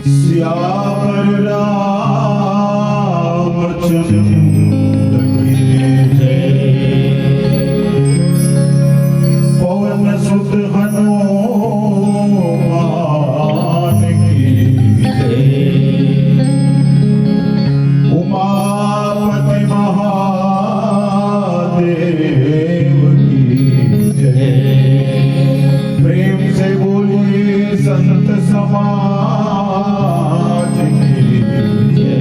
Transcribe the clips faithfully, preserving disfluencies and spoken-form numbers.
सियावर रामचंद्र की जय। पवन सुत हनुमान की जय। उमापति महादेव की जय। प्रेम से बोलिए संत समाज की जय।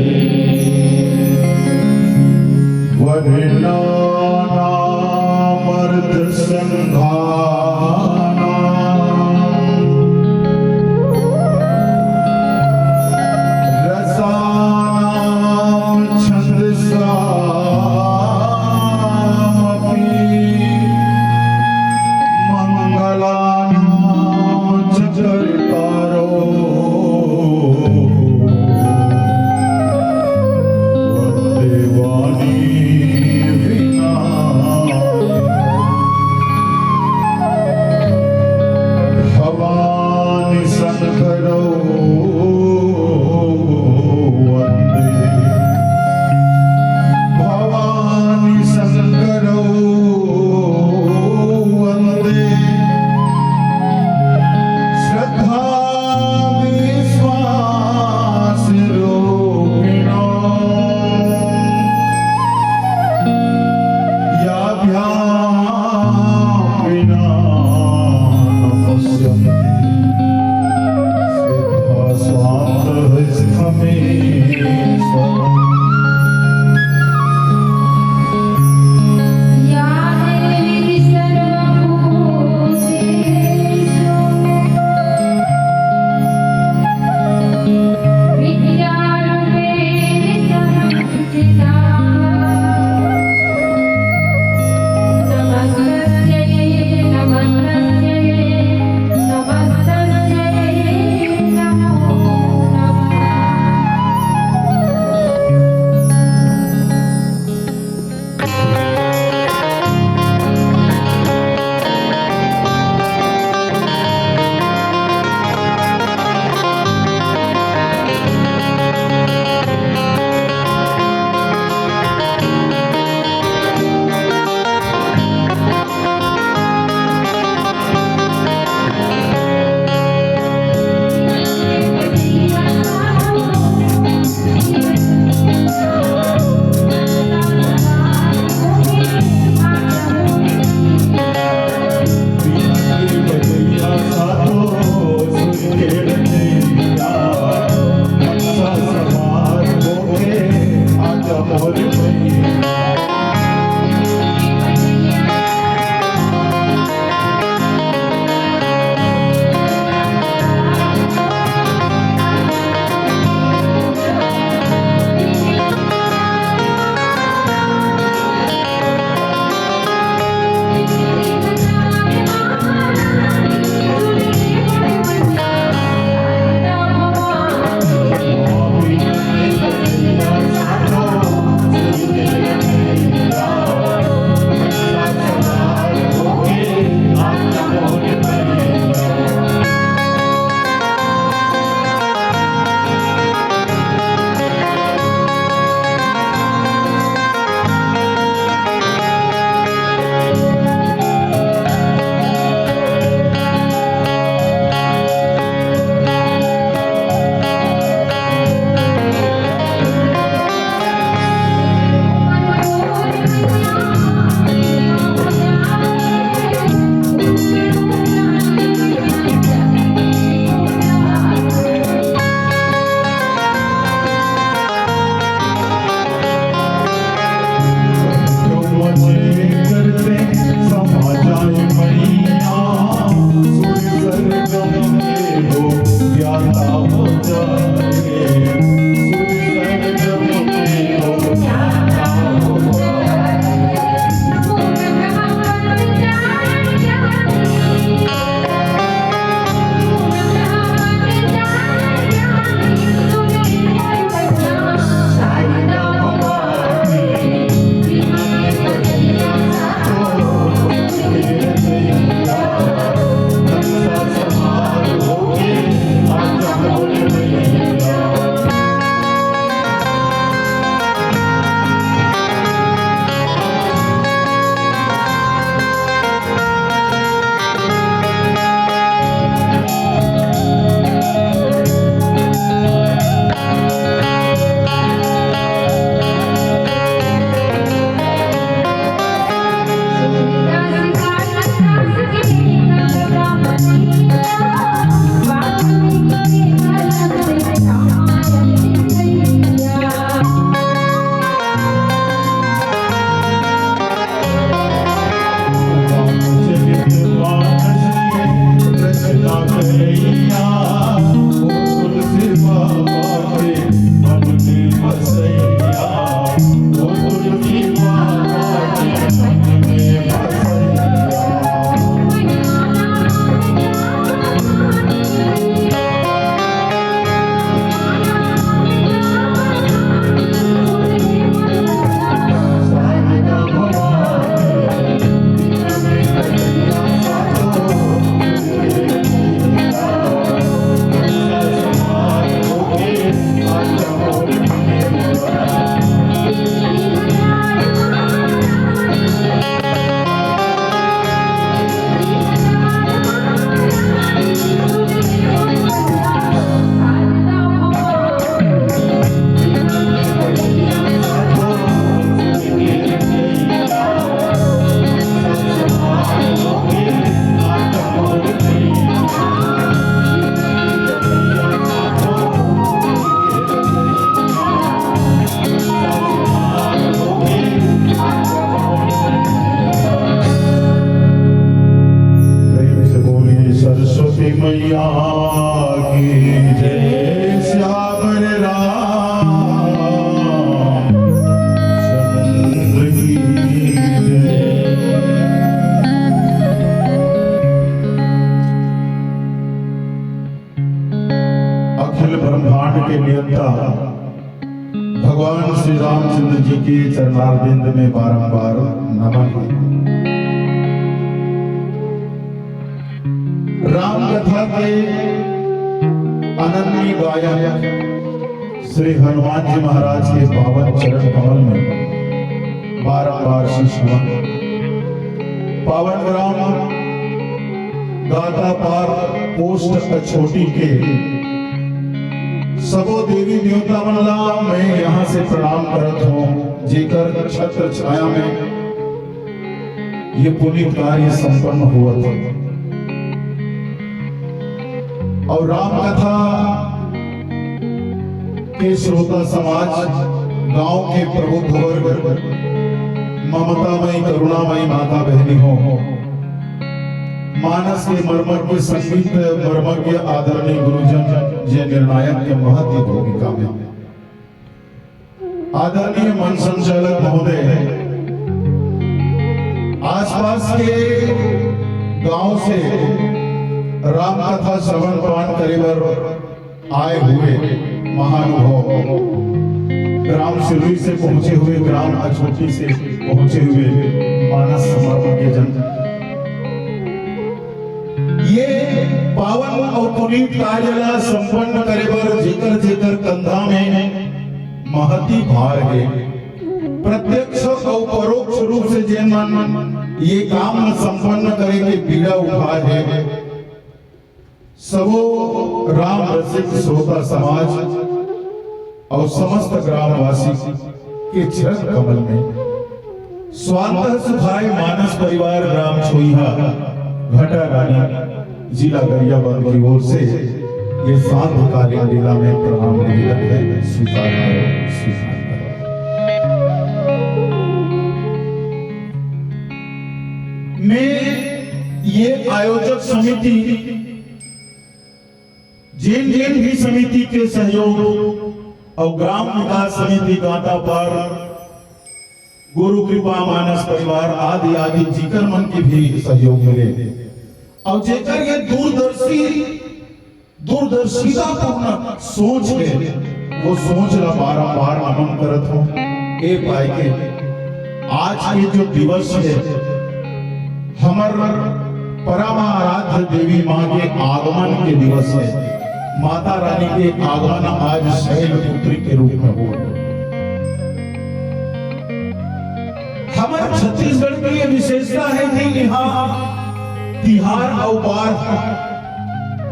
ब्रह्मांड के नियंता भगवान श्री रामचंद्र जी के चरणारविंद में बारंबार नमन है। राम कथा के अनन्य गायक श्री हनुमान जी महाराज के पावन चरण कमल में बारंबार शीश नमन। पावन ग्राम गातापार पोस्ट अछोटी के सबो देवी देवता मन ला मैं यहाँ से प्रणाम करत हूँ, जेकर छत्र छाया में ये पुनीत कार्य संपन्न होवत हे। और राम कथा के श्रोता समाज, गांव के प्रबुद्ध वर्ग, ममतामयी करुणामयी माता बहनी हो, मानस के मर्मज्ञ, संगीत मर्मज्ञ आदरणीय गुरुजन जे निर्णायक के महती भूमिका में, आदरणीय मंच संचालक महोदय, आसपास के गांव से राम कथा श्रवण पान करे बर आए हुए महानुभाव, ग्राम सिरुई से पहुंचे हुए, ग्राम अछोटी से पहुंचे हुए मानस समर्पण के जन, ये पावन और पुनीत कार्य ला संपन्न करे बर जेकर जेकर कंधा में महती भार हे, प्रत्यक्ष और परोक्ष रूप से जेन मन ये काम ला संपन्न करे के पीड़ा उठाए हे, सबो राम रसिक श्रोता समाज और समस्त ग्रामवासी के चरण कमल में स्वांतः सुखाय मानस परिवार ग्राम छोइहा घटा रानी जिला गरियाबंद की ओर से ये सांध्यकालीन लीला में प्रणाम निवेदन है, स्वीकार करो, स्वीकार करो। मैं ये आयोजक समिति, जेन जेन भी समिति के सहयोग और ग्राम विकास समिति गातापार, गुरु कृपा मानस परिवार आदि आदि जिकर मन के भी सहयोग मिले और जेकर ये दूरदर्शी, दूरदर्शितापूर्ण सोच हे, वो सोच ला बारंबार नमन करत हूँ। ए पाए के आज के जो दिवस हे, हमर परम आराध्य देवी माँ के आगमन के दिवस हे। माता रानी के आगमन आज शैलपुत्री के रूप में हो। हमर छत्तीसगढ़ की ये विशेषता हे कि यहाँ तिहार और बार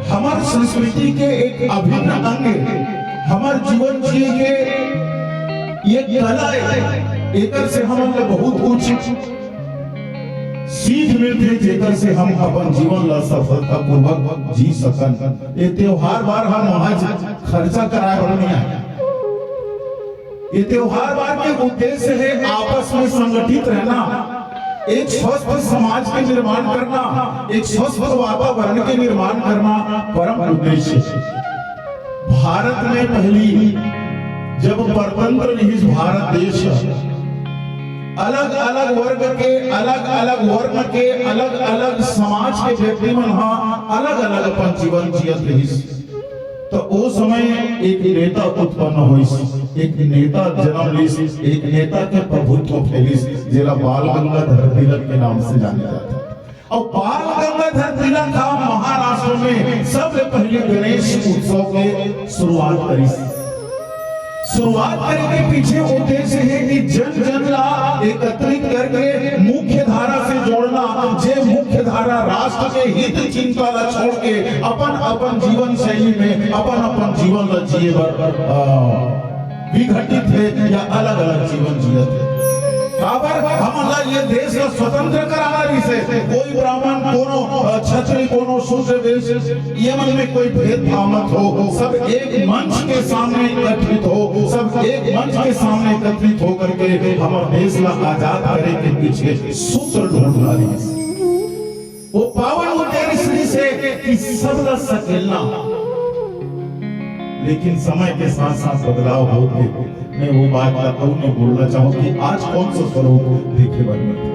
हमर संस्कृति के एक अभिन्न अंग हे, हमर जीवन जिए के ये कला हे। एकर से हमन ला बहुत कुछ सीख मिलथे, जेकर से हम अपन जीवन ला सफलतापूर्वक जी सकन। ये त्योहार बार हम महज खर्चा कराए बर नहीं आए। ये त्योहार बार के उद्देश्य हे आपस में संगठित रहना, एक स्वस्थ समाज के निर्माण करना, एक स्वस्थ वातावरण के निर्माण करना परम उद्देश्य हे। भारत में पहली जब परतंत्र रिहिस भारत देश, अलग-अलग वर्ग के, अलग-अलग वर्ण के, अलग-अलग समाज के व्यक्ति मन ह अलग-अलग अपन जीवन जियत रिहिस। तो ओ समय एक नेता उत्पन्न होइस, एक नेता जन्म लिस, एक नेता के प्रभुत्व फैलिस, जेला बाल गंगाधर तिलक के नाम से जाने जाथे। और बाल गंगाधर तिलक ह महाराष्ट्र में सबले पहले गणेश उत्सव के शुरुआत करिस। शुरुआत करे के पीछे उद्देश्य हे कि जन जन ला एकत्रित करके मुख्य धारा से जोड़ना, जे मुख्य धारा राष्ट्र के हित चिंता ला छोड़ के अपन अपन जीवन शैली में अपन अपन जीवन ला जिए बर, अ, विघटित हे या अलग-अलग जीवन जियत हे। काबर हमन ला ये देश ला स्वतंत्र कराना रिहिस हे। कोई ब्राह्मण, कोनो, अ, क्षत्रिय, कोनो शूद्र वेश, ये मन में कोई भेदभाव मत हो, सब एक मंच के सामने एकत्रित हो, सब एक मंच के सामने एकत्रित होकर के हमर देश ला आजाद करे के पीछे सूत्र ढूंढना रिहिस। वो पावन उद्देश्य से कि सब ला सकेलना, लेकिन समय के साथ साथ बदलाव होत हे। मैं वो बात ला अउ नहीं बोलना चाहूँ कि आज कौन सा स्वरूप देखे बर मिलथे।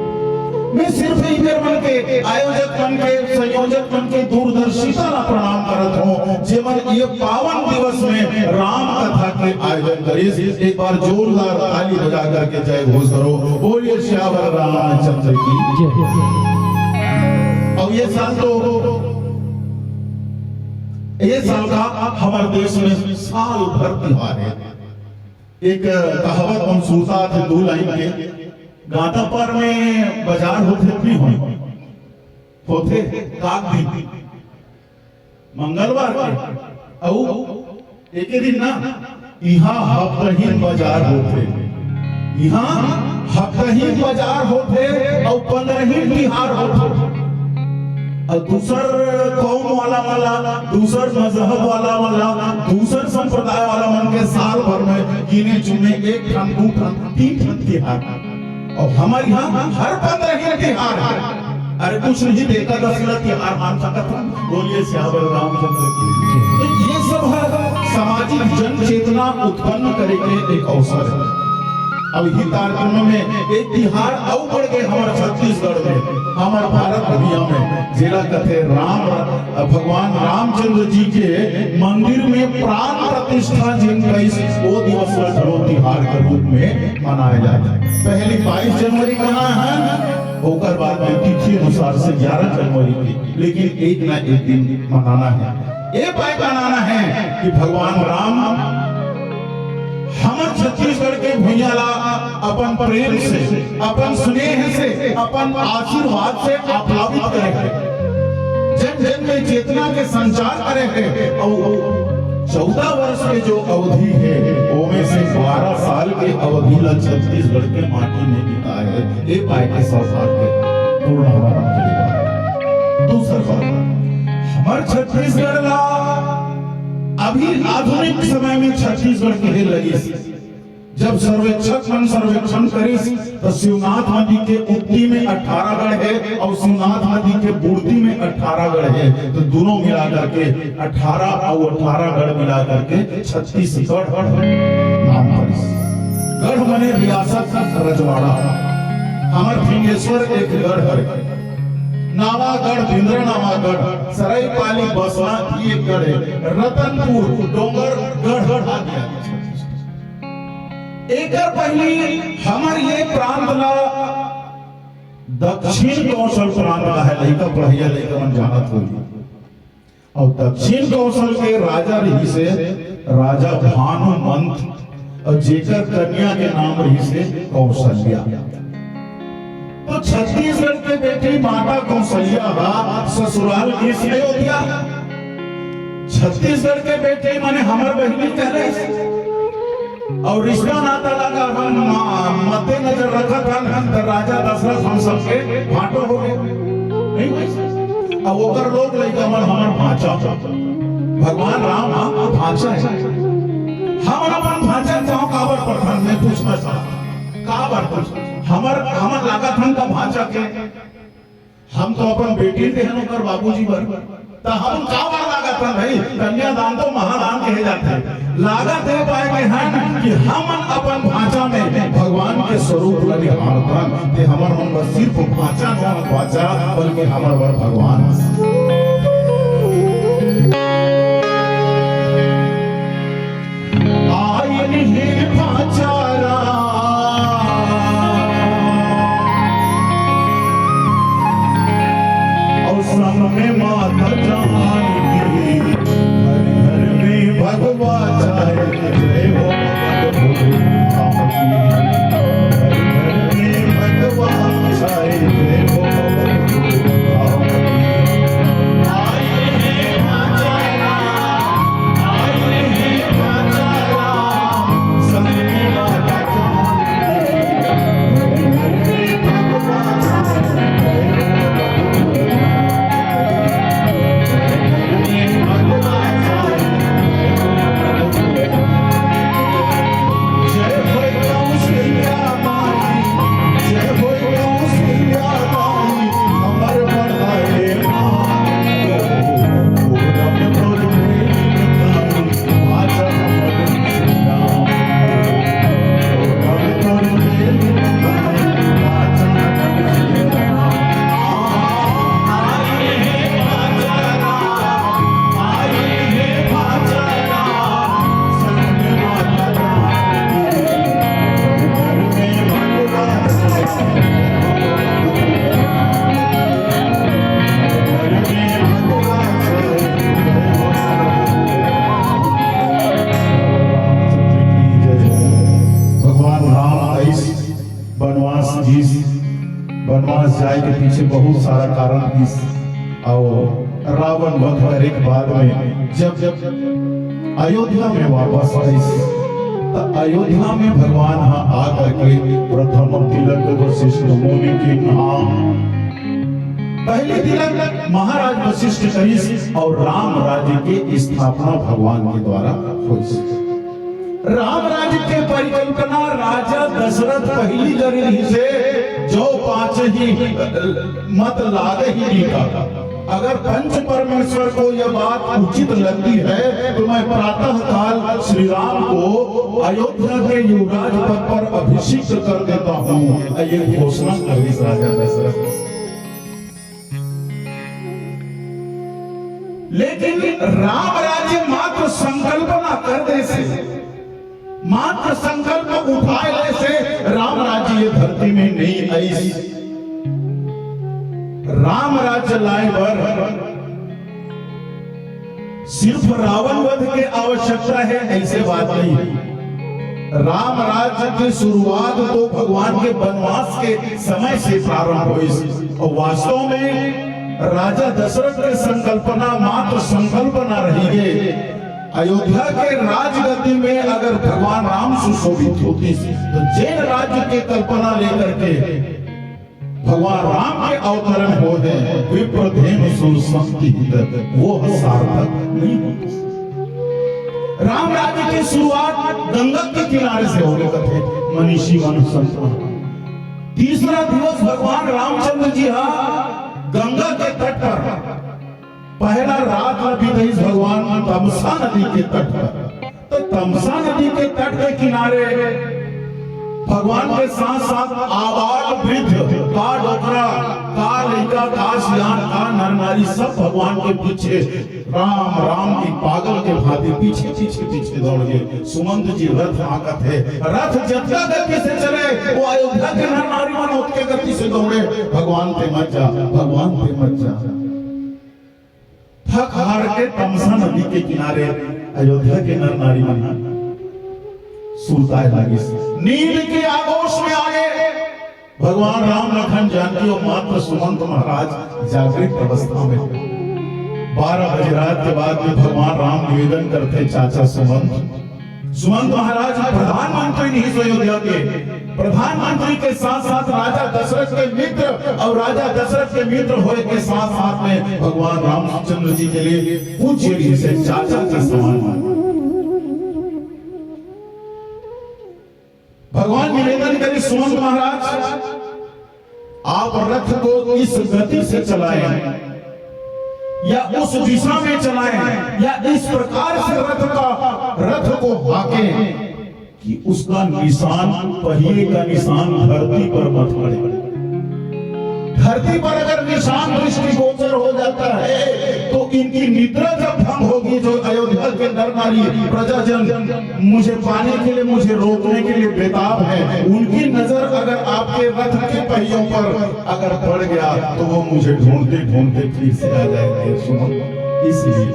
मैं सिर्फ इधर मन के आयोजक मन के, संयोजक मन के दूरदर्शिता ला प्रणाम करत हूँ, जेमन ये पावन दिवस में राम कथा के आयोजन करिस। एक बार जोरदार ताली बजा करके जय घोष करो, बोलिए सियावर रामचंद्र की। और ये साल तो, ये साल का हमारे देश में साल भर त्योहार है। एक कहावत हम सुनता थे दो लाइन के, गांता पर में बाजार होथे भी हो, होथे काक दिन, मंगलवार के, अउ एके दिन ना, इहाँ हफ्तहीन बाजार होथे, इहाँ हफ्तहीन बाजार होथे, अउ पंद्रहीन तिहार होथे। अउ दूसर कौम वाला वाला, दूसर मजहब वाला वाला, दूसर संप्रदाय वाला मन के साल भर में गिने चुने एक ठन, दू ठन, तीन ठन तिहार। अउ हमर इहाँ हर पंद्रह दिन तिहार है। अरे कुछ नहीं, तो एकादशी ला तिहार मान सकत हन। बोलिए सियावर रामचंद्र की। तो ये सब है सामाजिक जन चेतना उत्पन्न करे के एक अवसर है। अब इही कार्यक्रम में एक तिहार अउ बढ़ गए हमर छत्तीसगढ़ में, हमर भारत भुइयां में, जेला कथे राम, भगवान रामचंद्र जी के मंदिर में प्राण प्रतिष्ठा जिन कइस, वो दिवस ला घलो तिहार के रूप में मनाए जाथे। पहली बाईस जनवरी मनाए हन, ओकर बाद में तिथि अनुसार से ग्यारह जनवरी की, लेकिन एक ना एक दिन मनाना है। ये पाए मनाना है कि भगवान राम हमर छत्तीसगढ़ के भुइयां ला अपन प्रेम से, अपन स्नेह से, अपन आशीर्वाद से आप्लावित करे हे। जन जन में चेतना के संचार करे हे। अउ चौदह वर्ष के जो अवधि है, ओमे से बारह साल के अवधि ला छत्तीसगढ़ के माटी में बिताए हे। ये पाए के सौभाग्य पूर्ण हमारा मिले। दूसर बात, हमर छत्तीसगढ़ ला अभी आधुनिक समय में छत्तीसगढ़ कहे लगिस। जब सर्वेक्षक मन सर्वेक्षण करिस, तो शिवनाथ नदी के उत्ती में अठारह गढ़ है और शिवनाथ नदी के बुड़ती में अठारह गढ़ है, तो दोनों मिला करके अठारह और अठारह गढ़ मिला करके छत्तीसगढ़ नाम पड़िस। गढ़ मने रियासत, रजवाड़ा। हमर फिंगेश्वर एक गढ़ है, नावागढ़, भिंद्रनावागढ़, सरायपाली, बसना भी एक गढ़ है, रतनपुर, डोंगरगढ़, गढ़ आ गया। एकर पहली हमर ये प्रांत ला दक्षिण कौशल प्रांत कहे, लइका पढ़इया लइका मन जानत होही। अउ दक्षिण कौशल के राजा रहिसे राजा भानुमंत, अउ जेकर कन्या के नाम रहिसे कौशल्या। तो छत्तीसगढ़ के बेटी माता कौशल्या हा ससुराल गिस अयोध्या। छत्तीसगढ़ के बेटी माने हमर बहिनी कहले। अउ रिश्ता नाता लगा हम म-, मद्देनजर रखत हन, त राजा दशरथ हम सबके भांटो हो गए। नहीं भाई? अब ओकर लोग लइका मन हमर भांचा। भगवान राम हा भांचा है। हमन अपन भांचा के गाँव काबर पड़थन, मैं पूछना चाहत हूँ। काबर पूछ? हमर, हमन लागत हन का भांचा के? हम तो अपन बेटी देहन ओकर बाबूजी बर। त हम काबर लागत हन भाई? कन्यादान तो महादान कहे जाथे। लागत हे पाए के हन कि हमन अपन भांचा में भगवान के स्वरूप ल निहारथन। ते हमर मन बर सिर्फ भांचा नोहय भांचा, बल्कि हमर बर भगवान। आइन हे भांचा राम, अउ संग में माता जानकी, घर घर में भगवा जाए, जय हो भगवत भोले धाम की। घर घर में भगवा जाए, जय हो भगवत भोले धाम की। आए हैं भांचा राम, आए हैं भांचा राम, संग में माता जानकी। जाए के पीछे बहुत सारा कारण रिहिस। अउ रावण वध करे के बाद में जब, जब अयोध्या में वापस आइस, त अयोध्या में भगवान ह आ करके प्रथम तिलक वशिष्ठ मुनि कीन्हा। पहली तिलक महाराज वशिष्ठ करिस अउ राम राज्य के स्थापना भगवान के द्वारा होइस। राम राज्य के परिकल्पना राजा दशरथ पहिली करे रिहिसे, "जो पाछे ही मत लागे ही नीका।" अगर पंच परमेश्वर को यह बात उचित लगती है तो मैं प्रातः काल श्री राम को अयोध्या के युवराज पद पर अभिषिक्त कर देता हूँ, ये घोषणा करिस राजा दशरथ। लेकिन राम राज्य मात्र संकल्पना कर देसे, मात्र संकल्प उठाए लेसे राम राज्य ये धरती में नइ आइस। राम राज्य लाए बर सिर्फ रावण वध के आवश्यकता हे, ऐसे बात नहीं। राम राज्य की शुरुआत तो भगवान के वनवास के समय से प्रारंभ होइस। अउ वास्तव में राजा दशरथ के संकल्पना मात्र संकल्पना रहिगे। अयोध्या के राजगद्दी में अगर भगवान राम सुशोभित होतिस, तो जेन राज्य के कल्पना लेकर के भगवान राम के अवतरण होय हे, विप्रधेनु सुर संति हित, वो सार्थक नहीं होता। राम राज्य की शुरुआत गंगा के किनारे से होगे कथे मनीषी मन संत मन। तीसरा दिवस भगवान रामचंद्र जी हा गंगा के तट पर, पहला रात ल बिताइस भगवान तमसा नदी के तट पर। तो तमसा नदी के तट के किनारे भगवान के साथ साथ आबाल वृद्ध, का डोकरा, का लइका, का सियान, का नर नारी, सब भगवान के पीछे राम राम की पागल के भांति पीछे पीछे पीछे दौड़ गए। सुमंत जी रथ हाँकत हे, रथ जतका गति से चले, वो अयोध्या के नर नारी मन ओतके गति से दौड़े। भगवान ते मत जा, भगवान ते मत जा। थक हार के तमसा नदी के किनारे अयोध्या के नर नारी मन सुरताए लागिस। नींद के आगोश में आगे भगवान राम, लखन, जानकी अउ मात्र सुमंत महाराज जागृत अवस्था में। बारह बजे रात के बाद में भगवान राम निवेदन करथे, चाचा सुमंत, सुमंत महाराज प्रधानमंत्री नहीं अयोध्या के, प्रधानमंत्री के साथ साथ राजा दशरथ के मित्र, और राजा दशरथ के मित्र होए के साथ साथ में भगवान रामचंद्र जी के लिए पूज्य रिहिसे, चाचा के समान माने। भगवान निवेदन करिस, सुमंत महाराज, आप रथ को इस गति से चलाएं या उस दिशा में चलाएं या इस प्रकार से रथ का, रथ को हाँकें कि उसका निशान, पहिए का निशान धरती पर मत पड़े। धरती पर अगर निशान दृष्टिगोचर हो जाता है तो इनकी निद्रा जब भंग होगी, जो अयोध्या के नर नारी प्रजाजन मुझे पाने के लिए, मुझे रोकने के लिए बेताब है, उनकी नजर अगर आपके रथ के पहियों पर अगर पड़ गया तो वो मुझे ढूंढते ढूंढते फिर से आ जाएंगे। सुनो, इसलिए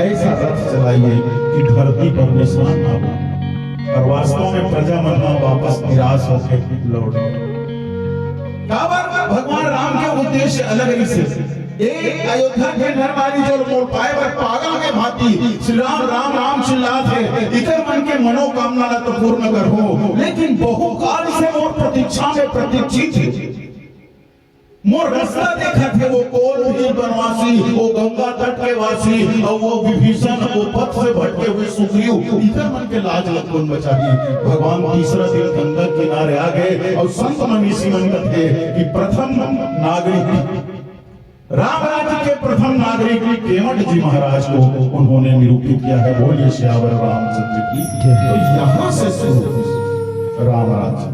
ऐसा रथ चलाइए कि धरती पर निशान ना हो। और वास्तव में प्रजा मन वापस निराश होकर लौट गए। काबर भगवान राम के उद्देश्य अलग रिहिसे। ए अयोध्या के नर नारी जो मोर पाए बर पागल के भांति श्री राम, राम, राम चिल्लात हे, इकर मन के मनोकामना ला तो पूर्ण करहूं, लेकिन बहुकाल से मोर प्रतीक्षा में प्रतीक्षित हे। मोर रास्ता देखत हे, वो कोल भील वनवासी, वो गंगा तट के वासी, और वो विभीषण, वो पथ से भटके हुए सुग्रीव, इकर मन के लाज ला कोन बचाही। भगवान तीसरा दिन गंगा किनारे आ गए और संत मनीषी मन कथे कि प्रथम नागरिक, राम राज्य के प्रथम नागरिक केवट जी महाराज को उन्होंने निरूपित किया है। बोलिए सियावर रामचंद्र की। तो यहाँ से शुरू हुई राम राज्य।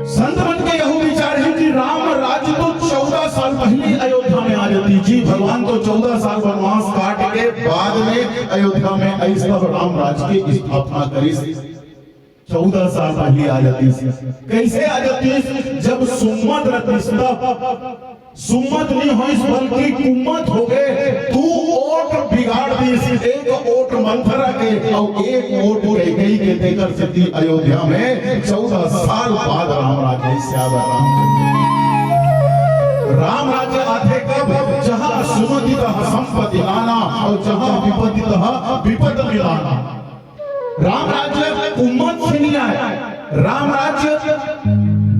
संत मन के यहू विचार हे कि राम राज्य तो चौदह साल पहिली अयोध्या में आ जातिस। जी, भगवान तो चौदह साल वनवास काट के बाद में अयोध्या में आइस, तब राम राज्य के स्थापना करिस। चौदह साल पहिली आ जातिस। कैसे आ जातिस? जब सुम्मत रतिस तब। सुम्मत नहीं होइस बल्कि कुम्मत हो गए। दू ओट बिगाड़ दिस, एक ओट मंथरा के और एक ओट कैकेयी के, तेकर सेती अयोध्या में चौदह साल बाद राम राज्य आइस। सियावर रामचंद्र। राम राज्य आथे कब? जहाँ सुमतितः संपत्ति लाना और जहाँ विपदितः विपद मिलाना। राम राज्य कुमत से नहीं आए, राम राज्य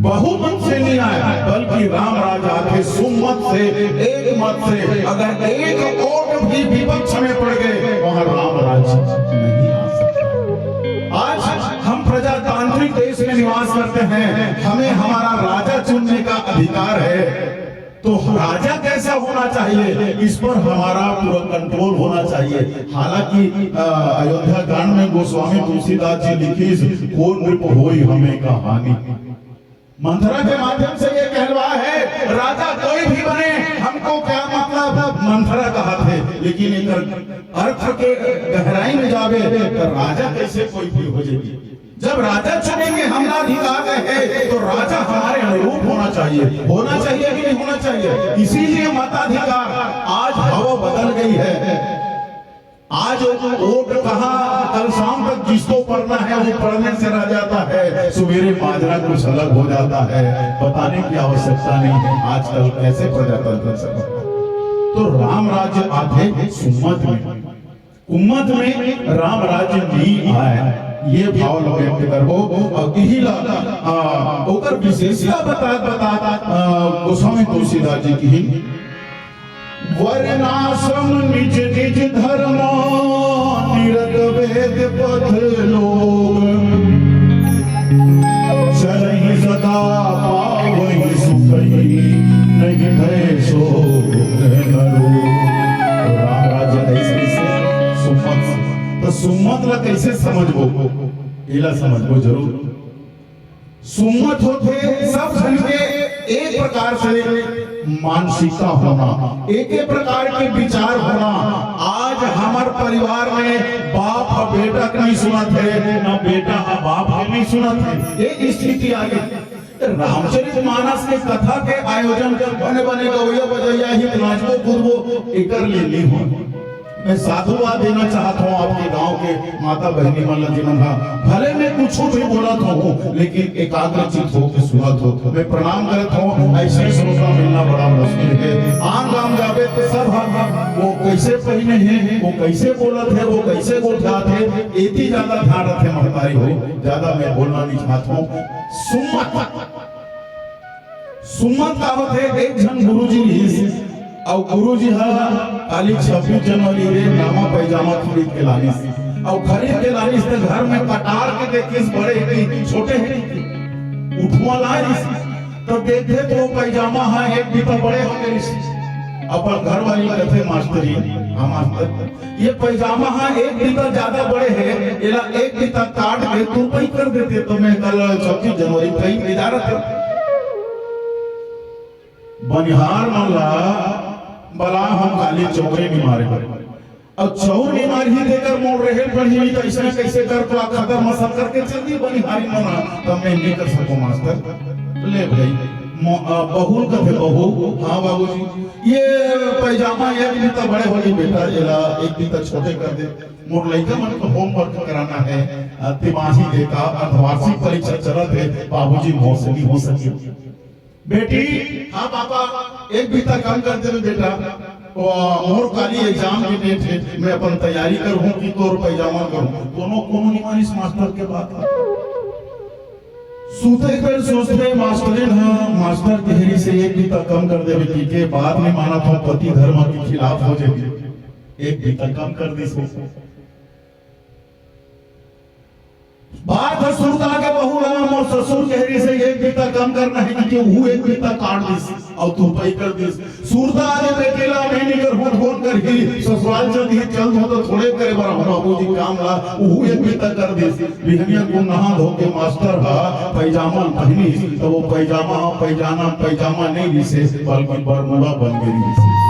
बहुमत से नहीं आए, बल्कि राम राज्य आथे सुमत से, एक मत से। अगर एक वोट भी विपक्ष में पड़ गए, वहां राम राज्य नहीं आ सकता। आज हम प्रजातांत्रिक देश में निवास करते हैं, हमें हमारा राजा चुनने का अधिकार है, तो राजा कैसा होना चाहिए, इस पर हमारा पूरा कंट्रोल होना चाहिए। हालांकि अ, अयोध्या कांड में गोस्वामी तुलसीदास जी लिखिस, "कोन नृप होई हमें का हानि।" मंथरा के माध्यम से ये कहलवा है, राजा कोई भी बने, हमको क्या मतलब, मंथरा कहाथे, लेकिन एकर अर्थ के गहराई में जावे तो राजा कैसे कोई भी हो जाए। जब राजा चुनेंगे, हमारा अधिकार है, तो राजा हमारे अनुरूप होना चाहिए। होना चाहिए कि नहीं होना चाहिए? इसीलिए मताधिकार, आज हवा बदल गई है। आज वोट कहाँ, कल शाम तक जिसको पड़ना है वो पड़ने से रह जाता है, सवेरे माजरा कुछ अलग हो जाता है। बताने की आवश्यकता नहीं है आजकल कैसे प्रजातंत्र चल रहा है। तो राम राज्य आथे सुमत में, उम्मत में राम राज्य नहीं आए, ये भाव ला व्यक्त करबो। और यही ला, आ, ओकर विशेषता बता बता आ, गोस्वामी तुलसीदास जी की, वर्णाश्रम निज निज धर्म, निरत वेद पथ लोग, चलहि सदा पावहि सुखहि, नहीं भय सोग न रोग। तो राम राज्य कैसे, कैसे? सुमत से। तो सुमत ला कैसे समझबो? एला समझबो जरूर। सुमत होथे सब झन के एक प्रकार से मानसिकता होना, एक एक प्रकार के विचार होना। आज हमर परिवार में बाप ह बेटा के नहीं सुनत है, ना बेटा ह बाप के नहीं सुनत है, ये स्थिति आ गई। रामचरित मानस के कथा के आयोजन बने बने गवैया बजैया ही नाचबो कूदबो एकर ले नहीं हो। मैं साधुवाद देना चाहत हूँ आपके गांव के माता बहनी मन ला, जिमन हा भले मैं कुछ भी बोलत हूँ, लेकिन एकाग्र चित होके सुनत हो। मैं प्रणाम करत हूँ। ऐसे श्रोता मिलना बड़ा मुश्किल है। आन गांव जाबे तो सब हा वो कैसे पहिने है, वो कैसे बोलत है, वो कैसे गोठियात है, एती ज्यादा ध्यान रखे महतारी हो। ज्यादा मैं बोलना नहीं चाहत हूँ। सुमत सुमत का होथे, एक झन गुरुजी रिहिस, अउ गुरुजी ह काली छब्बीस जनवरी रे नावा पैजामा खरीद के लानिस, अउ खरीद के लानिस त घर में कटार के देखिस, बड़े हे कि छोटे हे कि उठवा लानिस, त देखथे त वो पैजामा ह एक बीता बड़े हो गइस। अपन घरवाली कथे, "मास्टरी, हाँ मास्टर, ये पैजामा ह एक बीता ज्यादा बड़े हे, एला एक बीता काट के तुरपई कर देते तो मैं कल छब्बीस जनवरी कहीं ले जा रहा था।" बनिहार मन ला बला हम काली चौरे निमारे बर। अब चौर निमार ही देकर मोर रहे पड़ी, तो इसमें कैसे कर तो खदर मसल करके चल दी बनिहारी मन, तब मैं नहीं कर सको मास्टर। ले भाई, मो-, अ, बहू कथे बहू, "हाँ बाबूजी, ये पैजामा एक बीता बड़े होही बेटा, एला एक बीता छोटे कर दे। मोर लइका मन को होमवर्क कराना है, अ, तिमाही एका अर्धवार्षिक परीक्षा चलत है, बाबूजी मोर से नहीं हो सके।" "बेटी, हाँ पापा, एक बीता कम कर देबे बेटा, वो मोर काली एग्जाम के डेट है, मैं अपन तैयारी करहूँ कि तोर पैजामा करहूँ।" कोनो, कोनो नहीं मानिस मास्टर के बात। सुते कर सोचते मास्टरिन ह, मास्टर के हेरी से एक बीता कम कर देबे कि के बात नहीं मानत हो, पति धर्म के खिलाफ हो जाही, एक बीता कम कर दिस। बात ह सुरता के बहू ला, मोर ससुर के हेरी से एक बीता कम करना है कि, कि उहू एक बीता काट दिस अउ तुरपई कर दिस। सुरता आगे बेटी ला, "मैं नहीं करहूँ, कौन करही? ससुराल चल दिही, चल दो तो थोड़े करे बर हो बाबूजी काम ला।" उहू एक बीता कर दिस। बिहनिया को नहा धो के मास्टर हा पैजामा पहनिस, तो वो पैजामा, पैजामा, पैजामा नहीं दिसे, बल्कि बरमूडा बन गई दिसे।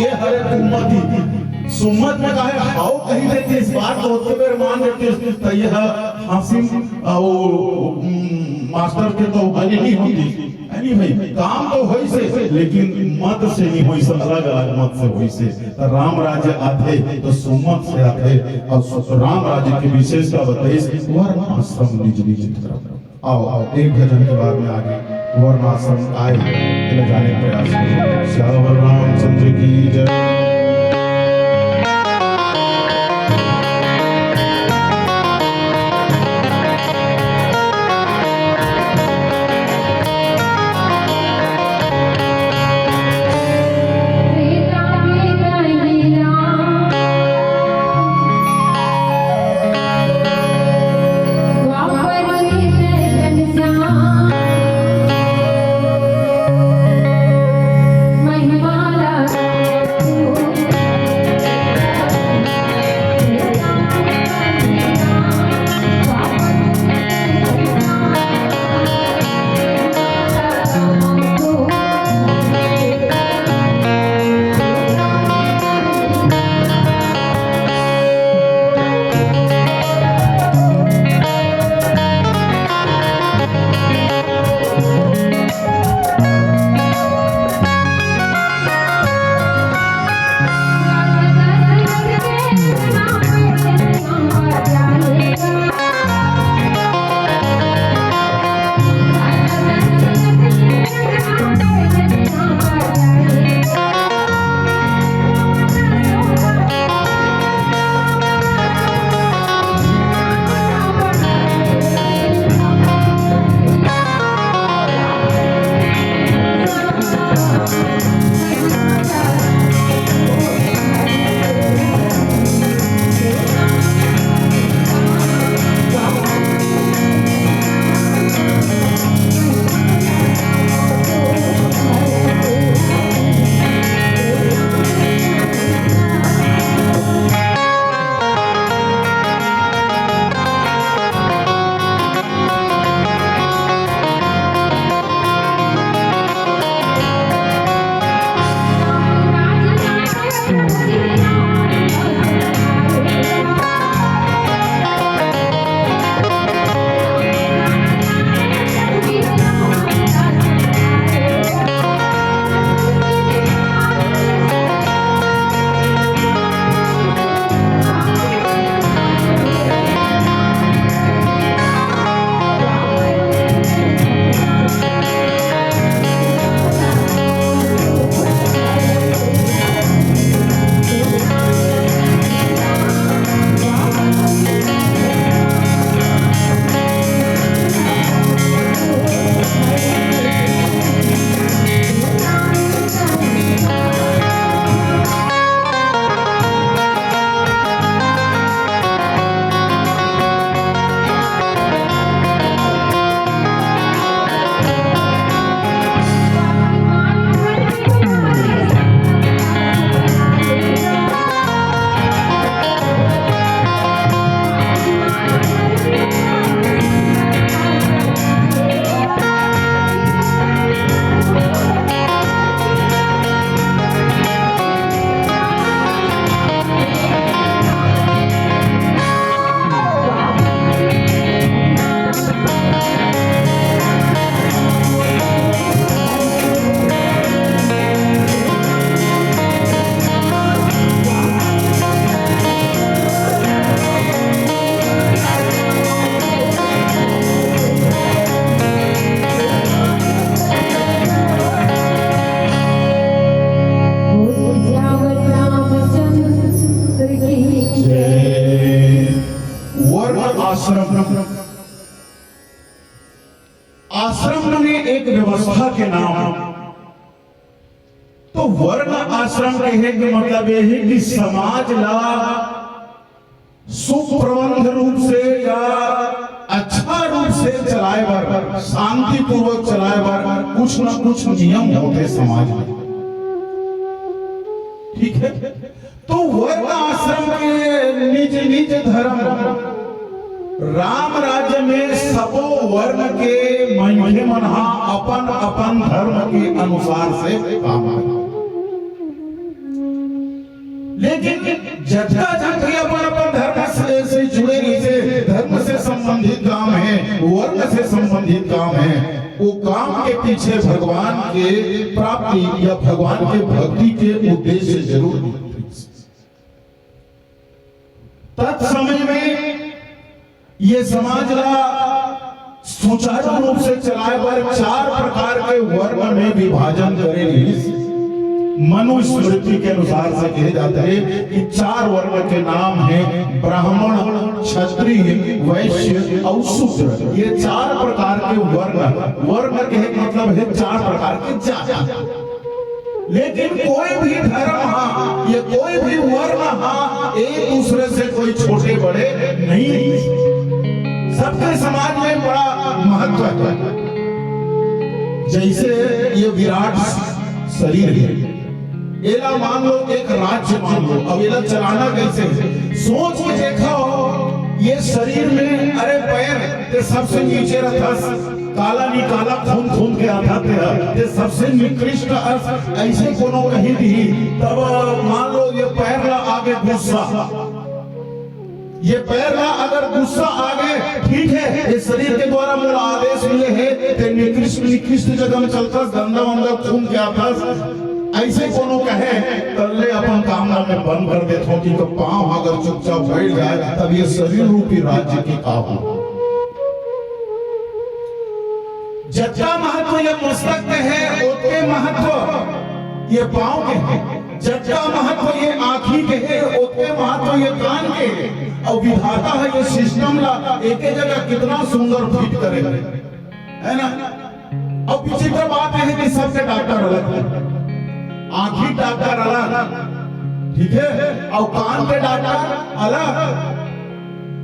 ये हरे कुमती सुमत में काहे हाव कही देती, इस बात को होते बेर मान देती, तो यह हासिम, आ, वो, उम, मास्टर के तो बनी नहीं होती। है नहीं भाई, काम तो होइसे, लेकिन मत से नहीं होइसे, अलग-अलग मत से होइसे। तो राम राज्य आथे, तो सुमत से आथे, अउ सु-, राम राज्य के विशेषता बताइस, वर्णाश्रम निज निज धर्म। आओ, आओ, एक भजन के बाद में आगे वर्णाश्रम आए। ले जाने का प्रयास करो। सियावर रामचंद्र की जय। वर्ण आश्रम। आश्रम मने एक व्यवस्था के नाम। तो वर्ण आश्रम कहे के मतलब ये है कि समाज ला सुप्रबंध रूप से या अच्छा रूप से चलाए बर, शांतिपूर्वक चलाए बर कुछ न कुछ नियम होते समाज में। ठीक है, तो वर्ण आश्रम के निज निज धर्म, राम राज्य में सबो वर्ण के मनखे मन हा अपन अपन धर्म के अनुसार से काम करथे। लेकिन जतका झन भी अपन अपन धर्म से, से जुड़े रहिसे, धर्म से संबंधित काम है, वर्ण से संबंधित काम है, वो काम के पीछे भगवान के प्राप्ति या भगवान के भक्ति के उद्देश्य जरूर होथे। तत्समय में ये समाज ला सुचारू रूप से चलाए बर चार प्रकार के वर्ण में विभाजन करे रिहिस। मनुस्मृति के अनुसार से कहे जात हे कि चार वर्ण के नाम हे ब्राह्मण, क्षत्रिय, वैश्य अउ शूद्र। ये चार प्रकार के वर्ण, वर्ण के मतलब हे चार प्रकार के जाति। लेकिन कोई भी धर्म हा, ये कोई भी वर्ण हा, एक दूसरे से कोई छोटे बड़े नहीं। सबके समाज में बड़ा महत्व है। जैसे ये विराट शरीर है, एला मान लो एक राज्य मान लो, अब एला चलाना कैसे है? सोच के देखा हो, ये शरीर में, अरे पैर ते सबसे नीचे रखस, काला निकाला खून खून के आथा ते ह, ते सबसे निकृष्ट अस, ऐसे कोनो कही दी, तब मान लो ये पैर ला आगे गुस्सा, ये पैर ला अगर गुस्सा आ गए, ठीक है, ये शरीर के द्वारा मोला आदेश मिले है, ते निकृष्ट निकृष्ट जगह में चलतस, गंदा वंदा खून के आथस, ऐसे कोनो कहे, त ले अपन काम ला मैं बंद कर देत हूँ कि तो पाँव अगर चुपचाप बैठ जाए, तब ये शरीर रूपी राज्य की का हो? जतका महत्व ये मस्तक के है, ओतके महत्व ये पाँव के है। जतका महत्व ये आँखी के है, ओतके महत्व ये कान के है। अउ विधाता ह ये सिस्टम ला एके जगह कितना सुंदर फिट करे, है ना? अउ विचित्र बात ये है कि सबके डॉक्टर अलग है, आँखी डॉक्टर अलग, ठीक है, अउ कान के डॉक्टर अलग,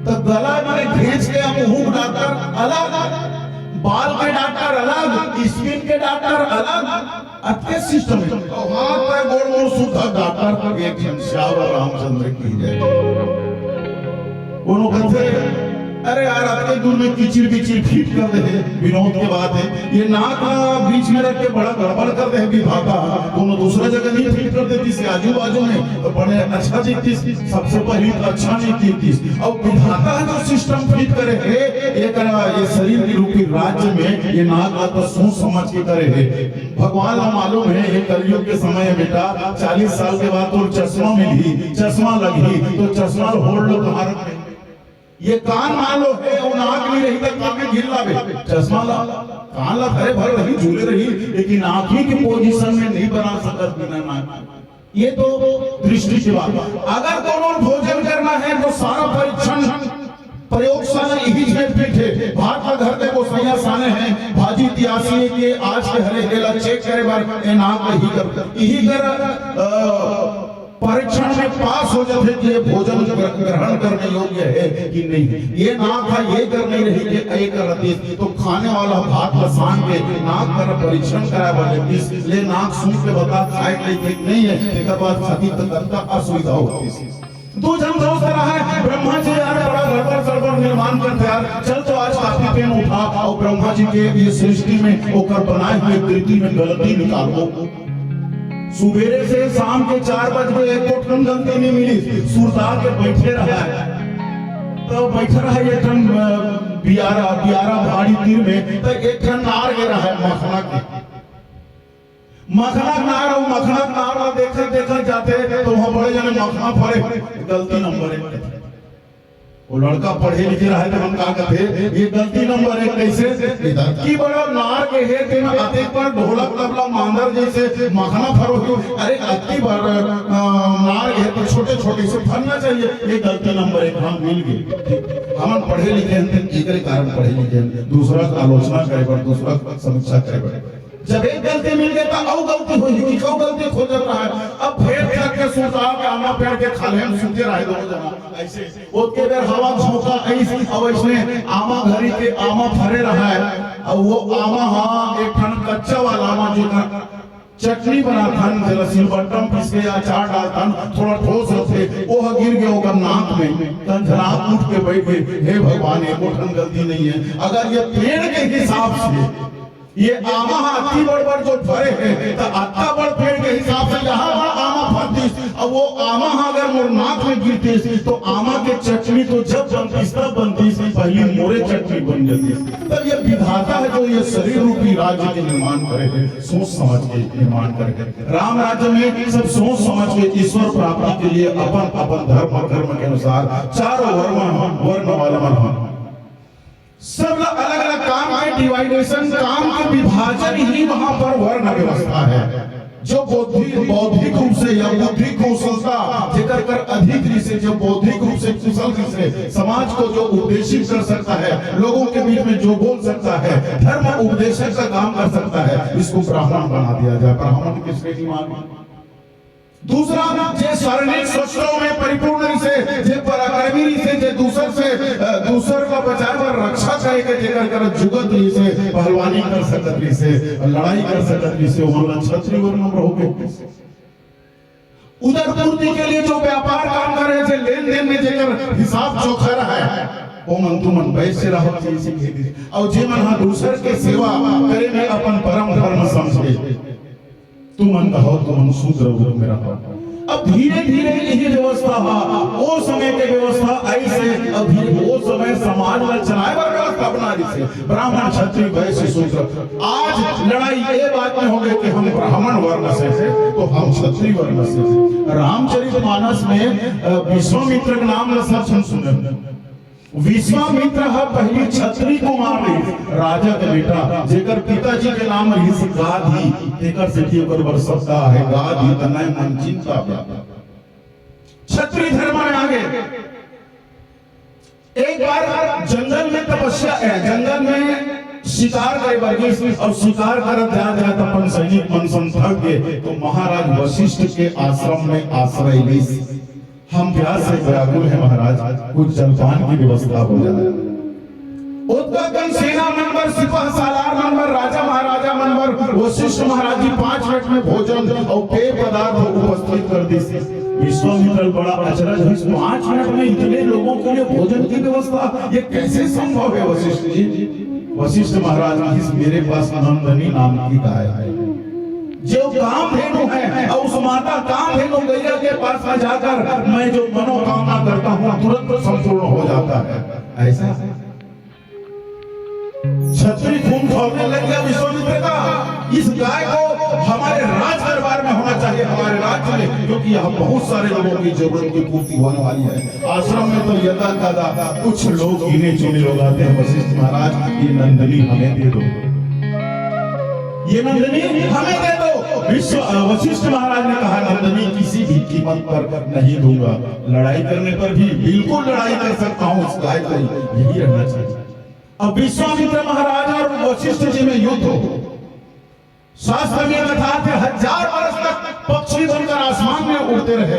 तो गला में घेंच के हम मुंह डॉक्टर अलग, बाल के डॉक्टर अलग, स्किन के डॉक्टर अलग, अतके सिस्टम है। तो हाथ पैर गोड़ मोड़ सुद्धा डॉक्टर एक झन सियावर रामचंद्र की जय। कोनो कथे, अरे यार, अतके दूर में किचिर बिचिर फिट कर दे है, विनोद के बात है। ये नाक ला बीच में रख के बड़ा गड़बड़ कर दे है विधाता, कोनो दूसरा जगह नहीं फिट कर देतिस, आजू बाजू में तो बड़े अच्छा दिखतिस। सबसे पहली तो अच्छा नहीं दिखतिस। अब विधाता जो सिस्टम फिट करे है, ये करा, ये शरीर के रूपी राज्य में ये नाक ला तो सोच समझ के करे है। भगवान ला मालूम है, ये कलयुग के समय है बेटा, चालीस साल के बाद तो चश्मा मिलही, चश्मा लगही, तो चश्मा ला होड़ लो तुम्हारा। ये कान मान लो है, वो नाक नहीं रही तो कान में घिन लावे, चश्मा ला, कान ला धरे भर रही, झूले रही, लेकिन आँखी के पोजीशन में नहीं बना सकत बिना नाक। ये तो दृष्टि की बात। अगर कोनो भोजन करना है तो सारा परीक्षण प्रयोगशाला यही झेल पीठ है। भात का घर के गोसैया साने हैं, भाजी तियासी के आज के हरे हेला चेक करे बर ए नाक यही कर, यही कर, अ, परीक्षण में पास हो जाते कि ये भोजन ग्र-, ग्रहण करने योग्य है कि नहीं। ये नाक है, ये कर नहीं रही कि ये कर रहती, तो खाने वाला भात ला सान के नाक कर परीक्षण करा वाले किस ले नाक सुन के बता खाए के ठीक नहीं है, एक बात खाती तो करता असुविधा होती। दो जन दोस्त रहा है, ब्रह्मा जी यार बड़ा गड़बड़ सड़बड़ निर्माण करते यार, चल तो आज कापी पेन उठा और ब्रह्मा जी के ये सृष्टि में ओकर बनाए हुए कृति में गलती निकालो। सुबेरे से शाम के चार बज के एको ठन गलती नहीं मिली, सुरता के बैठे रहा है। तो बैठे रहा ये ठन, अ, बियारा, बियारा भाड़ी तीर में, तो एक ठन नार गे रहा है मखना के। मखना के नार और मखना के नार ला देखत, देखत जाते, तो वहाँ बड़े जने मखना फरे, गलती नंबर एक। वो लड़का पढ़े लिखे रहे तो हम का कहते, ये गलती नंबर एक कैसे? इधर की बड़ा नार के है, तेन अतेक पर ढोलक तबला मांदर जैसे मखना फरो ही। अरे अति बार, अ, नार के है तो छोटे छोटे से फरना चाहिए। ये गलती नंबर एक, हम मिल गए। हमन पढ़े लिखे हैं तो एकरे कारण पढ़े लिखे हैं, दूसरा का आलोचना करे बर, दूसरा का समीक्षा करे बर। जब एक गलती मिल गई तो अउ गलती होही, कि कउ गलती खोजत रहा है। अब फेर थक के सुरता के आमा पेड़ के खाल्हे में सुते रहे दोनों जना। ऐसे ओतके बेर हवा झोंका ऐस, अब इसने आमा घरी के आमा फरे रहा है। अब वो आमा हा एक ठन कच्चा वाला आमा जो का चटनी बनाथन, जेला सिलबट्टा में पीस के अचार डालथन, थोड़ा ठोस रथे, वो ह गिर गया ओकर नाक में, तन झनाक उठ के बैठ गए, हे भगवान, एको ठन गलती नहीं है। अगर ये पेड़ के हिसाब से ये आमा हा अति बड़ बड़ जो फरे है, तो अत्ता बड़ पेड़ के हिसाब से यहाँ बड़ा आमा फरतीस, अब वो आमा हा अगर मोर नाक में गिरतीस, तो आमा के चटनी तो जब बनतीस, तब बनतीस, पहली मोरे चटनी बन जातीस। तब ये विधाता है जो ये शरीर रूपी राज्य के निर्माण करे है, सोच समझ के निर्माण करे है। राम राज्य में सब सोच समझ के ईश्वर प्राप्ति के लिए अपन अपन धर्म कर्म के अनुसार चारों वर्ण, वर्ण वाला मन, सब ला अलग अलग काम डिवाइडेशन, काम के विभाजन ही वहां पर वर्ण व्यवस्था है। जो बौद्धिक बौद्धिक रूप से या बुद्धि कौशलता जेकर कर अधिक रहिसे, जो बौद्धिक रूप से कुशल रहिसे, समाज को जो उपदेशित कर सकता है, लोगों के बीच में जो बोल सकता है, धर्म उपदेशक का काम कर सकता है, इसको ब्राह्मण बना दिया जाए, ब्राह्मण की श्रेणी में। दूसरा, जे शारीरिक शस्त्रों में परिपूर्ण रहिसे, जे पराक्रमी रहिसे, जे दूसर से अ, दूसर का बचाए बर रक्षा करे के जेकर कर जुगत रहिसे, पहलवानी कर सकत रहिसे, लड़ाई कर सकत रहिसे, ओमन ला क्षत्रिय वर्ण में रहो के। उदरपूर्ति के लिए जो व्यापार काम करे, जे लेन देन में जेकर हिसाब चोखा रहे, ओमन तुमन वैश्य रहो, जैसे कह दी। और जे मन हा दूसर के सेवा करे में अपन परम धर्म समझे, तुमन कहो, तुमन शूद्र रूप में रहो। अब धीरे धीरे यही व्यवस्था हा, ओ समय के व्यवस्था ऐसे, अब धीरे ओ समय समाज ला चलाए बर व्यवस्था बना रहिसे, ब्राह्मण, क्षत्रिय, वैश्य, शूद्र। आज लड़ाई ये बात में हो गई कि हम ब्राह्मण वर्ण से हैं, तो हम क्षत्रिय वर्ण से हैं। रामचरित मानस में अ, विश्वामित्र के नाम ला सब झन सुने। विश्वामित्र ह पहली क्षत्रिय कुमार रहिस, राजा के बेटा, जेकर पिताजी के नाम रहिस गाधी, तेकर सेती ओकर बर शब्द आहे गाधी, तनय मन चिंता व्यापक। क्षत्रिय धर्म में आ गए। एक बार जंगल में तपस्या, ए, जंगल में शिकार करे बर गिस और शिकार करत जात जात अपन सैनिक मन संग थक गए, तो महाराज वशिष्ठ के आश्रम में आश्रय लिस। हम प्यास से व्याकुल हैं महाराज, कुछ जलपान की व्यवस्था हो जाए। ओतका कन सेना मन बर, सिपह सालार मन बर, राजा महाराजा मन बर वशिष्ठ महाराज जी पांच मिनट में भोजन और पेय पदार्थ उपस्थित कर दिस। विश्वामित्र बड़ा अचरज है, पांच मिनट में इतने लोगों के लिए भोजन की व्यवस्था, ये कैसे संभव है वशिष्ठ जी? वशिष्ठ महाराज कहिस, मेरे पास नंदनी नाम की गाय है, जो कामधेनु है, और उस माता कामधेनु गैया के पास में जाकर मैं जो मनोकामना करता हूँ, तुरंत संपूर्ण हो जाता है। ऐसा क्षत्रिय खून खौलने लग गया विश्वामित्र का। इस गाय को हमारे राज दरबार में होना चाहिए, हमारे राज्य में, क्योंकि यहाँ बहुत सारे लोगों की जरूरत की पूर्ति होने वाली है। आश्रम में तो यदा कदा कुछ लोग, गिने चुने लोग आते हैं, वशिष्ठ महाराज, ये नंदनी हमें दे दो, ये नंदनी हमें दे दो। विश्व अ, वशिष्ठ महाराज ने कहा, नंदनी किसी भी कीमत पर नहीं दूंगा। लड़ाई करने पर भी बिल्कुल लड़ाई कर सकता हूँ, इस गाय को यही रहना चाहिए। अब विश्वामित्र महाराज और वशिष्ठ जी में युद्ध हो। शास्त्र में कथा थे, हजार वर्ष तक पक्षी बनकर आसमान में उड़ते रहे।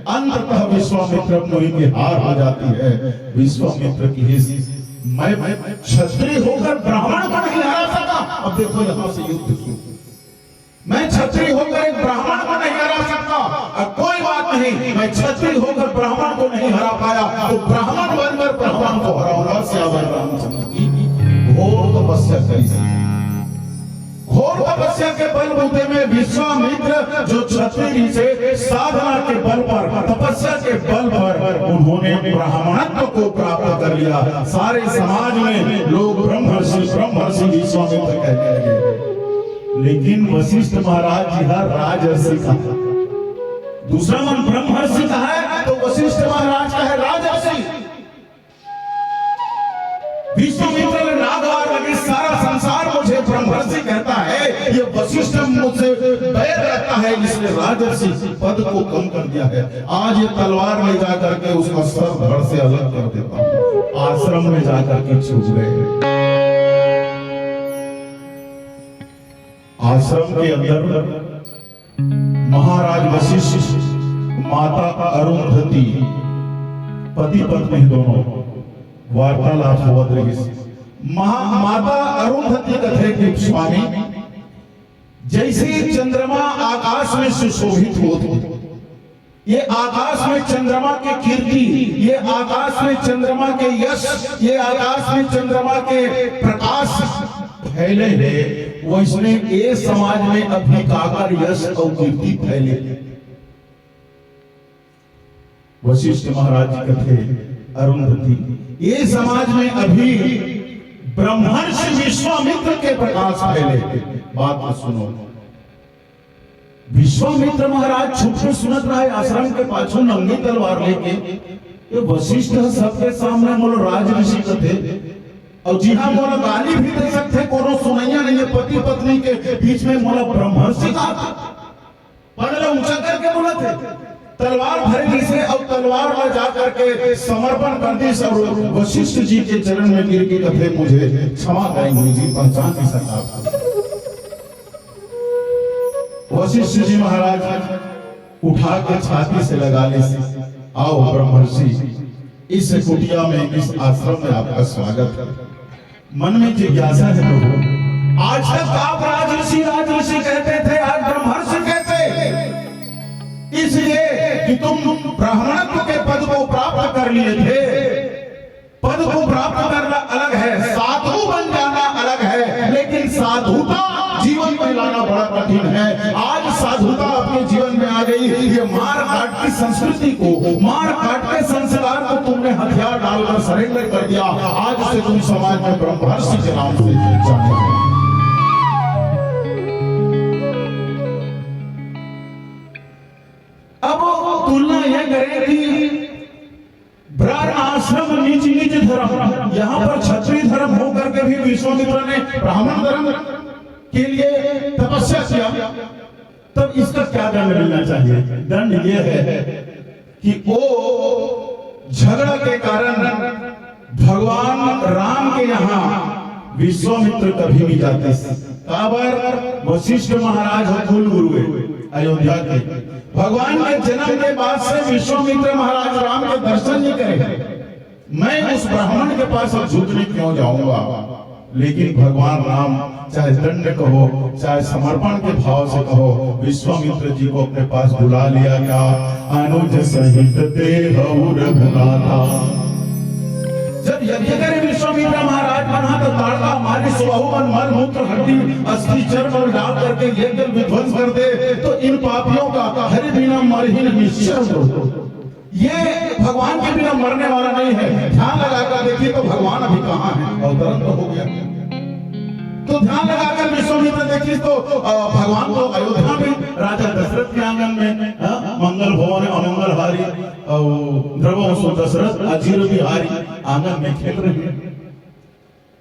अंततः विश्वामित्र मुनि की हार हो जाती है। विश्वामित्र कहिस, मैं क्षत्रिय होकर ब्राह्मण को नहीं हरा सका। अब देखो, यहाँ से युद्ध शुरू। मैं क्षत्रिय होकर एक ब्राह्मण को नहीं हरा सकता, और कोई बात नहीं, मैं क्षत्रिय होकर ब्राह्मण को नहीं हरा पाया, तो ब्राह्मण बनकर ब्राह्मण को हराऊंगा। सियावर रामचंद्र की घोर तपस्या करी। घोर तपस्या के बलबूते में विश्वामित्र जो क्षत्रिय से साधना के बल पर, तपस्या के बल पर उन्होंने ब्राह्मणत्व को प्राप्त कर लिया। सारे समाज में लोग ब्रह्मर्षि, ब्रह्मर्षि विश्वामित्र कहने लगे। लेकिन वशिष्ठ महाराज जी हा राजर्षि कहा। दूसरा मन ब्रह्मर्षि कहा है, तो वशिष्ठ महाराज कहे राजर्षि। विश्वामित्र ने नागवार लगे, सारा संसार मुझे ब्रह्मर्षि कहता है, ये वशिष्ठ मुझसे बैर रखता है, इसने राजर्षि पद को कम कर दिया है। आज ये तलवार ले जा करके उसका सर धड़ से अलग कर देता हूँ। आश्रम में जा करके छुप गए। आश्रम के अंदर महाराज वशिष्ठ, माता अरुंधति, पति पत्नी दोनों वार्तालाप होवत रहिस। महा-, माता अरुंधति कथे कि स्वामी, जैसे चंद्रमा आकाश में सुशोभित होत हो, ये आकाश में चंद्रमा के कीर्ति, ये आकाश में चंद्रमा के यश, ये आकाश में चंद्रमा के प्रकाश फैले हे, वैसने ये समाज में अभी काकर यश और कीर्ति फैले। वशिष्ठ महाराज जी कथे, अरुंधति, ये समाज में अभी ब्रह्मर्षि विश्वामित्र के प्रकाश फैले। बात को सुनो, विश्वामित्र महाराज छुप के सुनत रहे आश्रम के पाछू नंगी तलवार लेके, ये वशिष्ठ ह सबके सामने मोला राजऋषि कथे, अउ जी हाँ, मोला गाली भी दे सकथे, कोनो सुनइया नहीं है। पति पत्नी के बीच में मोला ब्रह्मर्षि कहा, पद ला ऊंचा करके बोलथे। तलवार धरे रिहिसे अउ तलवार ला जा करके समर्पण कर दिस अउ वशिष्ठ जी के चरण में गिर के कथे, "मुझे क्षमा करें गुरु जी, पहचान नहीं सका।" वशिष्ठ जी महाराज उठा के छाती से लगा लिस, "आओ ब्रह्मर्षि, इस कुटिया में, इस आश्रम में आपका स्वागत है।" मन में जिज्ञासा है, "प्रभु, आज तक आप राजऋषि, राजऋषि कहते थे, आज ब्रह्मर्षि कहते, इसलिए कि तुम ब्राह्मणत्व के पद को प्राप्त कर लिए थे।" पद को प्राप्त करना अलग है, साधु बन जाना अलग है, लेकिन साधुता जीवन में लाना बड़ा कठिन है। आज साधुता आपके जीवन में आ गई, ये मार काट की संस्कृति को, मार काट के संस्कार को तुमने हथियार डालकर सरेंडर कर दिया। आज से तुम समाज में ब्रह्मर्षि के नाम से जाने जाओ। अब तुलना यह करें कि वर्ण आश्रम निज निज धर्म, यहाँ पर क्षत्रिय धर्म होकर के भी विश्वामित्र ने ब्राह्मण धर्म के लिए तपस्या किया, तब इसका क्या दंड मिलना चाहिए? दंड यह है कि वो झगड़ा के कारण भगवान राम के यहाँ विश्वामित्र कभी नहीं जाते। काबर? वशिष्ठ महाराज हो कुल गुरु है अयोध्या के। भगवान के जन्म के बाद से विश्वामित्र महाराज राम के दर्शन नहीं करे। मैं उस ब्राह्मण के पास अब झुकने क्यों जाऊंगा? लेकिन भगवान राम चाहे दंड कहो, चाहे समर्पण के भाव से कहो, विश्वामित्र जी को अपने पास बुला लिया। क्या? अनुज सहित ते हऊ रघुनाथा। जब यज्ञ करे विश्वामित्र महाराज बना तो ताड़का मारी सुबाहु मन मल मूत्र हड्डी अस्थि चर्म और डाल करके यज्ञ विध्वंस कर दे, तो इन पापियों का हरि बिना मर ही निश्चय हो। ये भगवान के बिना मरने वाला नहीं है। ध्यान लगाकर देखिए तो भगवान अभी कहाँ है, अवतरण तो हो गया। तो ध्यान लगाकर विश्वामित्र देखिए तो, अ, भगवान तो अयोध्या में राजा दशरथ के आंगन में, हाँ, मंगल भवन अमंगल हारी और द्रवहु सो दशरथ अजीर बिहारी आंगन में खेल रहे हैं।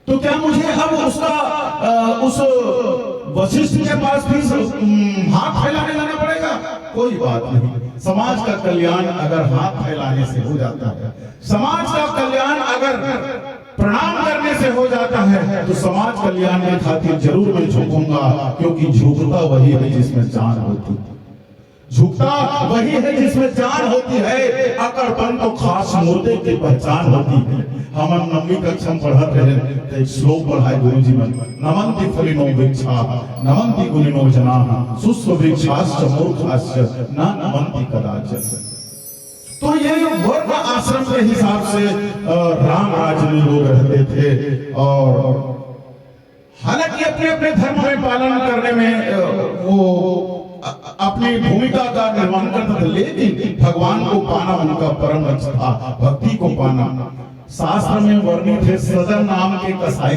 तो क्या मुझे अब उसका, अ, उस वशिष्ठ के पास भी, उम, हाथ फैलाने जाना पड़ेगा? कोई बात नहीं। समाज का कल्याण अगर हाथ फैलाने से हो जाता है, समाज का कल्याण अगर प्रणाम करने से हो जाता है, तो समाज कल्याण के खातिर जरूर मैं झुकूंगा, क्योंकि झुकता वही है जिसमें जान होती है। झुकता वही है जिसमें जान होती है। अकड़पन तो खास मुर्दे की पहचान होती है। हमन नवमी कक्षा में पढ़त रहे, तो एक श्लोक पढ़ाए गुरु जी मन, "नमंति फलिनो वृक्षा, नमंति गुणिनो जना, शुष्क वृक्षाश्च मूर्खाश्च, न नमंति कदाचन।" तो ये वर्ण आश्रम के हिसाब से, अ, राम राज्य में लोग रहते थे और हालांकि अपने अपने धर्म में पालन करने में, अ, वो अ-, अपनी भूमिका का निर्वहन करते थे, लेकिन भगवान को पाना उनका परम लक्ष्य था, भक्ति को पाना। शास्त्र में वर्णित है सदन नाम के कसाई,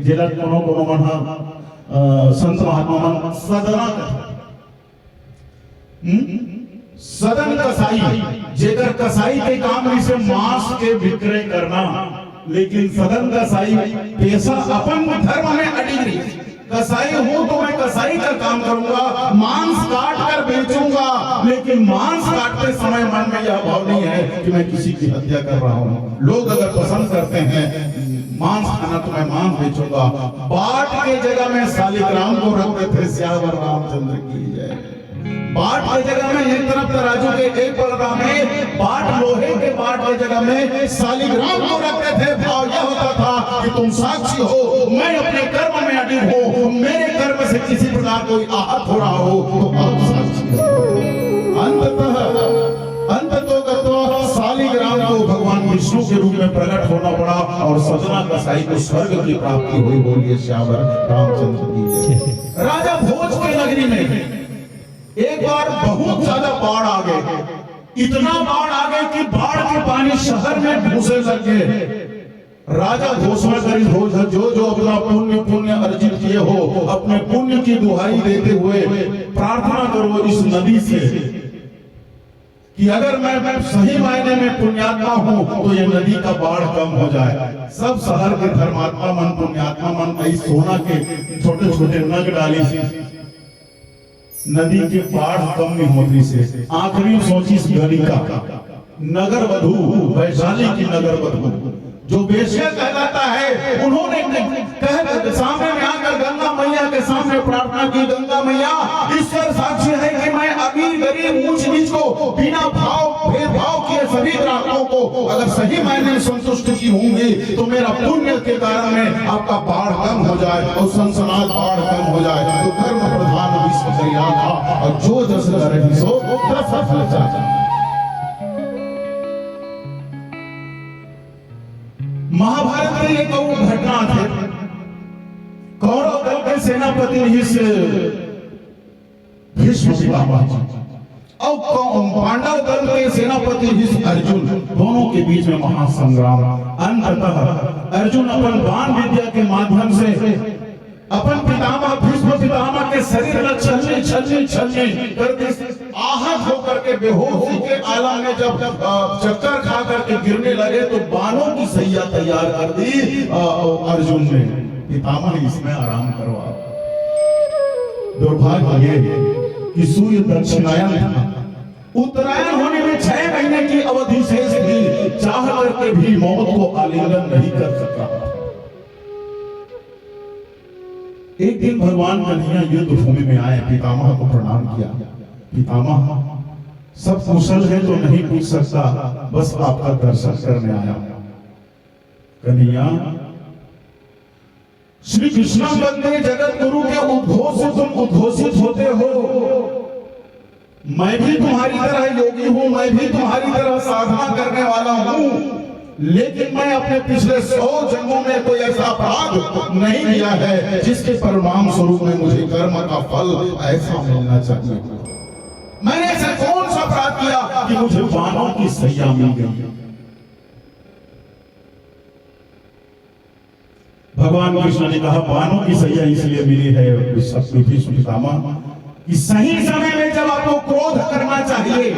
जेला कोनो कोनो मन ह, अ, संत महात्मा मन सदना कथे। हम्म? सदन कसाई, जेकर कसाई के काम रिहिसे मांस के विक्रय करना, लेकिन सदन कसाई पेशा अपन धर्म में अडिग रहिस। कसाई हूं तो मैं कसाई का काम करूंगा, मांस काट कर बेचूंगा, लेकिन मांस काटते समय मन में यह भाव नहीं है कि मैं किसी की हत्या कर रहा हूं। लोग अगर पसंद करते हैं मांस खाना तो मैं मांस बेचूंगा। बाट के जगह में शालिग्राम को रखते थे। सियावर रामचंद्र की जय। बाट के जगह में एक तरफ तराजू के एक पलड़ा में बाट, लोहे के बाट के जगह में शालिग्राम को रखते थे। भाव यह होता था कि तुम साक्षी हो, मैं अपने कर्म में अडिग हूं, मेरे कर्म से किसी प्रकार कोई आहत हो रहा हो तो आप साक्षी हो। अंततः, अंततो गत्वा शालिग्राम को भगवान विष्णु के रूप में प्रकट होना पड़ा और सदना कसाई को स्वर्ग की प्राप्ति हुई। बोलिए सियावर रामचंद्र की जय। राजा भोज के नगरी में एक बार बहुत ज्यादा बाढ़ आ गए, इतना बाढ़ आ गए कि बाढ़ के पानी शहर में घुसे लग गए। राजा घोषणा करी, भोज, जो जो अपना पुण्य, पुण्य अर्जित किए हो, अपने पुण्य की दुहाई देते हुए प्रार्थना करो इस नदी से। कि अगर मैं, मैं सही मायने में पुण्यात्मा हूं तो ये नदी का बाढ़ कम हो जाए। सब शहर के धर्मात्मा मन, पुण्यात्मा मन अई सोना के छोटे छोटे नग डालिस, नदी के बाढ़ कम नहीं होत रिहिसे। आखिरी सोचिस गणिका, नगर वधू, वैशाली की नगर वधू, जो वेश्या कहलाता है, उन्होंने कह, सामने में आकर गंगा मैया के सामने प्रार्थना की, "गंगा मैया, ईश्वर साक्षी है कि मैं अमीर गरीब ऊंच नीच को बिना भाव भेदभाव किए सभी ग्राहकों को अगर सही मायने में संतुष्ट की होंगी तो मेरा पुण्य के कारण में आपका बाढ़ कम हो जाए और सनसनाट बाढ़ कम हो जाए।" तो कर्म प्रधान विश्व कल्याण था और जो जस करहिसो तस फल चाखा। महाभारत के एक अउ घटना थे। कौरव दल के सेनापति रिहिस भीष्म पितामह जी, अउ कौ-, पांडव दल के सेनापति रिहिस अर्जुन। दोनों के बीच में महासंग्राम। अंततः अर्जुन अपन बाण विद्या के माध्यम से अपन पितामह, भीष्म पितामह के शरीर ला छलनी, छलनी, छलनी कर दिस। आहत होकर के बेहोशी के आलम में जब, अ, चक्कर खा करके गिरने लगे तो बाणों की सैया तैयार कर दी, अ, अर्जुन ने। पितामह, इसमें आराम करो आप। दुर्भाग्य ये कि सूर्य दक्षिणायन था। उत्तरायण होने में छह महीने की अवधि शेष थी, चाह करके भी मौत को आलिंगन नहीं कर सका। एक दिन भगवान कन्हैया युद्ध भूमि में आए, पितामह को प्रणाम किया। "पितामह, सब कुशल है तो नहीं पूछ सकता, बस आपका दर्शन करने आया हूं।" कन्हैया, श्री कृष्णम वंदे जगत गुरु के उद्घोष से तुम उद्घोषित होते हो। मैं भी तुम्हारी तरह योगी हूँ, मैं भी तुम्हारी तरह साधना करने वाला हूँ, लेकिन मैं अपने पिछले सौ जन्मों में कोई ऐसा अपराध नहीं किया है जिसके परिणाम स्वरूप में मुझे कर्म का फल ऐसा मिलना चाहिए। मैंने ऐसा कौन सा अपराध किया कि मुझे बाणों की सैया मिल गई? भगवान कृष्ण ने कहा, बाणों की सैया इसलिए मिली है विश्व-, विभीषण पितामह, कि सही समय में जब आपको क्रोध करना चाहिए,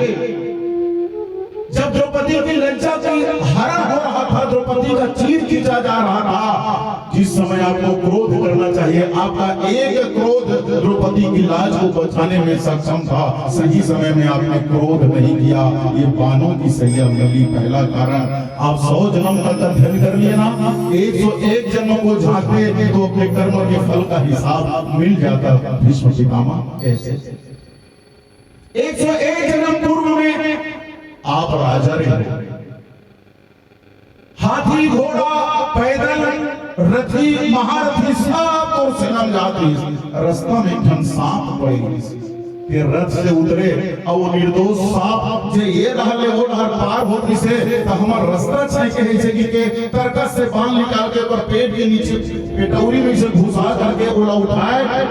जब द्रौपदी की लज्जा की हरण हो रहा था, द्रौपदी का चीर खींचा जा रहा था, जिस समय आपको क्रोध करना चाहिए, आपका एक क्रोध द्रौपदी की लाज को बचाने में सक्षम था, सही समय में आपने क्रोध नहीं किया। ये बाणों की सैया मिली, पहला कारण। आप सौ जन्म तक अध्ययन कर लिए ना, एक सौ एक जन्म को झांकते तो अपने कर्म के फल का हिसाब मिल जाता। भीष्म पितामह कैसे? एक सौ एक जन्म पूर्व में आप राजा रहे, हाथी, घोड़ा, पैदल, रथी, महारथी, सब तोर सेना में जात रहिस। रस्ता में एक ठन सांप पड़े रहिस। ते रथ से उतरे अउ वो निर्दोष सांप जे ये डहर ले वो डहर पार होत रहिसे, त हमर रस्ता छेंके हे, जइसे कि के तरकस से बाण निकाल के ओकर पेट के नीचे पेटौरी में से घुसा करके ओला उठाए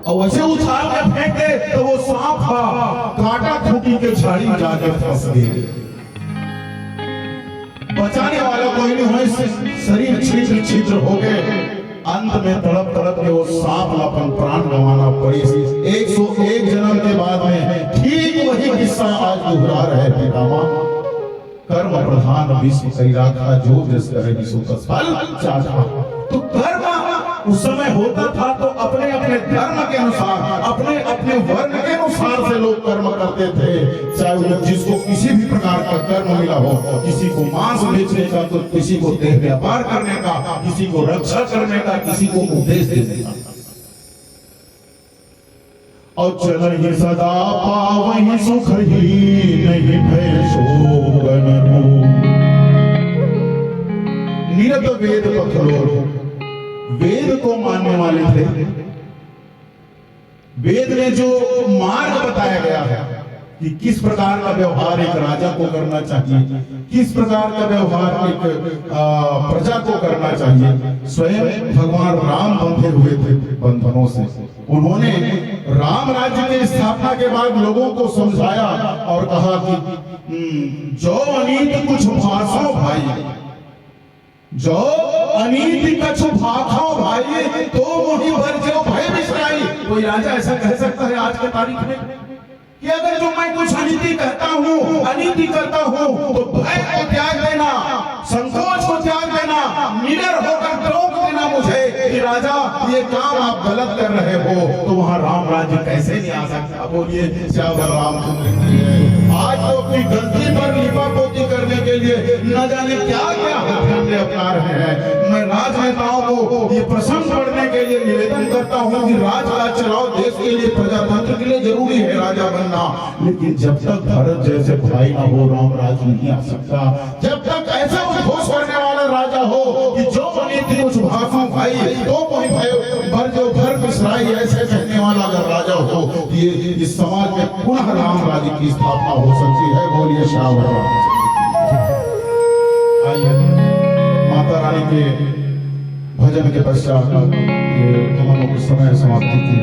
अउ ऐसे उछाल के फेंक दे, त वो सांप हा कांटा खूंटी के झाड़ी में जाके फंस गे। बचाने वाला कोई नहीं होइस, शरीर छिद्र छिद्र हो गए। अंत में तड़प तड़प के वो सांप ला अपन प्राण गंवाना पड़िस। एक सौ एक जन्म के बाद में ठीक वही किस्सा आज दोहरा रहे पितामह। कर्म प्रधान विश्व कहि राखा, जो जस करहि सो तस फल चाखा। तो कर्म उस समय होता था तो अपने अपने धर्म के अनुसार, अपने अपने वर्ण के अनुसार से लोग कर्म करते थे। चाहे वो जिसको किसी भी प्रकार का कर्म मिला हो, किसी को मांस बेचने का, तो किसी को देह व्यापार करने का, किसी को रक्षा करने का, किसी को उपदेश देने का। अउ चलहि सदा पावहि सुखहि, नहीं भय शोक अनहु। निरत वेद पथ लोग, वेद को मानने वाले थे। वेद में जो मार्ग बताया गया है कि किस प्रकार का व्यवहार एक राजा को करना चाहिए, किस प्रकार का व्यवहार एक, अ, प्रजा को करना चाहिए, स्वयं भगवान राम बंधे हुए थे बंधनों से। उन्होंने राम राज्य की स्थापना के बाद लोगों को समझाया और कहा कि, हम्म, "जो अनीत कुछ भाषो भाई, जो अनीत कछु भाखो भाई, तो मोहि बरजेउ भय बिसराई।" कोई राजा ऐसा कह सकता है आज के तारीख में? कि अगर जो मैं कुछ अनीति कहता हूँ, अनीति करता हूँ, तो भय को त्याग देना, संकोच को त्याग देना, निडर होकर टोक देना मुझे कि राजा, ये काम आप गलत कर रहे हो। तो वहाँ राम राज्य कैसे नहीं आ सकता? बोलिए, सियावर रामचंद्र की जय। आज तो अपनी गलती पर लिपा पोती करने के लिए न जाने क्या क्या हथकंडे अपना रहे हैं। मैं राजनेताओं को ये प्रसंग पढ़ने के लिए निवेदन करता हूँ कि राजकाज चलाओ, देश के लिए, प्रजातंत्र के लिए जरूरी है राजा बनना, लेकिन जब तक भरत जैसे भाई ना हो, राम राज नहीं आ सकता। जब तक ऐसा उद्घोष करने वाला राजा हो कि जो बनी थी कुछ भाषण भाई, तो कोई भय भर जो घर बिसराई, ऐसे कहने वाला अगर राजा हो, ये इस समाज में पुनः राम राज्य की स्थापना हो सकती है। बोलिए, सियावर राम। आइए, माता रानी के भजन के पश्चात ये हमन लोग समय समाप्ति की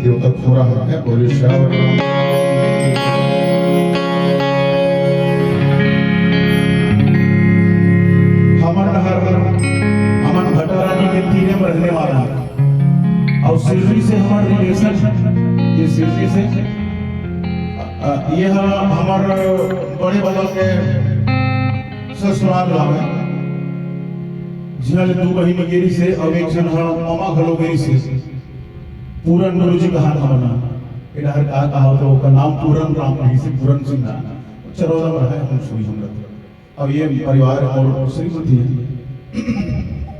देवता हो रहा है। बोलिए, सियावर राम। हमर डहर, हमन भट्टा रानी के तीरे में रहने वाला है और सिरसी से हमर रिलेशन, ये सिरसी से, अ, ये ह-, हमर बड़े बगल के ससुराल गाँव है, जिहाँ ले दू बहिनी गे रिहिसे अउ एक झन ह ममा घलो गे रिहिसे। पूरन गुरुजी कहात हमन ह, ए डहर का कहावत हे, ओकर नाम पूरन राम रिहिसे, पूरन सिंह नाम। चरौदा में रहे, हम सुई हम रहे। अब ये परिवार और श्रीमती है,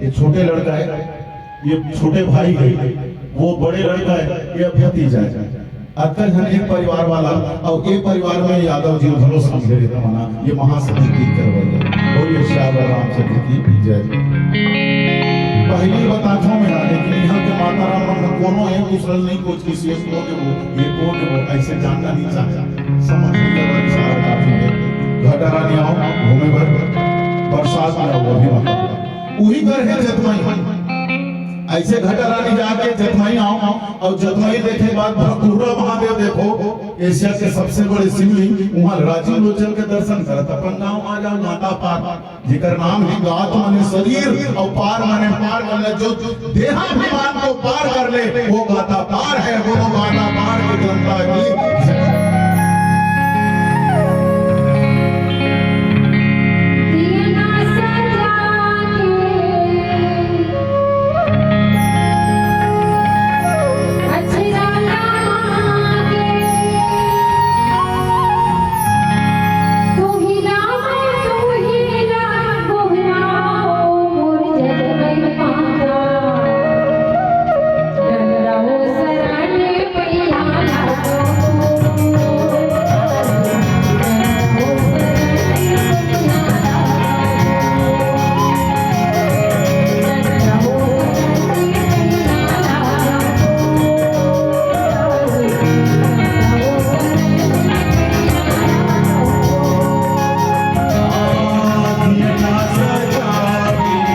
ये छोटे लड़का है, ये छोटे भाई है, वो बड़े लड़का है, ये भतीजा है। अतका झन एक परिवार वाला, और एक परिवार में यादव जी घलो समझे रहता मना, ये महासमिति करवैया। बोलिए, सियावर रामचंद्र की जय। पहली बताथों में ना, लेकिन यहाँ के माता राम मन कोनो एक दूसरा नहीं कुछ किसी एक कोन हे वो, ये कोन हे वो, ऐसे जानना नहीं चाहता। समझ नहीं आ रहा, इशारा काफी है। घटा रानी आओ घूमे बर, बरसात में आओ, अभी मत आओ। उही घर है जतमई। ऐसे घटा रानी जाके जतमई आओ, और जतमई देखे बाद भकुहरा महादेव देखो, एशिया के सबसे बड़े शिवलिंग, वहाँ राजीव लोचन के दर्शन करत अपन गाँव आ जाओ, माता पार। जेकर नाम ही गात माने शरीर और पार माने पार करना, जो देहाभिमान को पार कर ले, वो गाता पार है। बोलो, गाता पार की जनता की जय। दिया ना सजा के